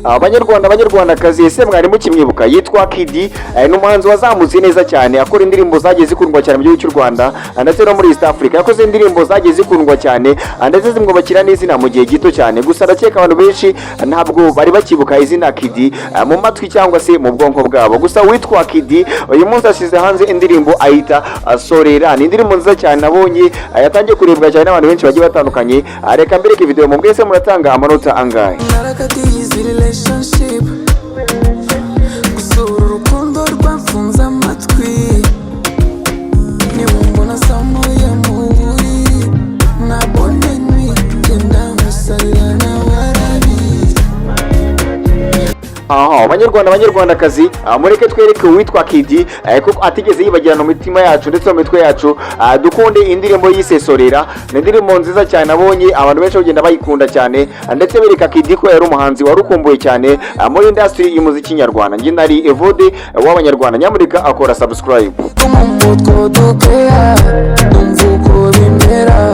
Abanyarwanda, Abanyarwandakazi, ese mwari mukimwibuka? Yitwa Kidi, ni umuhanzi wazamutse neza cyane, akora indirimbo zagiye zikundwa cyane mu gihugu cy'u Rwanda, ndetse no muri East Africa. Yakoze indirimbo zagiye zikundwa cyane, ndetse zimwubakira n'izina mu gihe gito cyane. Gusa ndakeka abantu benshi ntabwo bari bakibuka izina Kidi mu matwi cyangwa se mu bwonko bwabo. Gusa witwa Kidi uyu munsi ashyize hanze indirimbo ayita Sorera. Ni indirimbo nziza cyane nabonye yatangiye kurebwa cyane n'abantu benshi bagiye batandukanye. Reka mbereke video. Mu mwese muratanga amanota angahe? Narakatiye izi relationship, gusura urukundo rwamfunze amatwi. Nibumbona saa moya mu buriri na bonne nuit, genda nkusarira nawe arabizi. Aha, Abanyarwanda, Abanyarwandakazi, mureke twereke uwitwa Kidi kuko atigeze yibagirana mu mitima yacu ndetse mu mitwe yacu. Dukunde indirimbo yise Sorera. Ni indirimbo nziza cyane nabonye abantu benshi bagenda bayikunda cyane, ndetse bereka Kidi ko yari umuhanzi wari ukumbuye cyane muri industry y'umuziki nyarwanda. Njye nari Evode w'Abanyarwanda. Nyamuneka akora subscribe. Mu mutwe dukeya, numva uko bimera.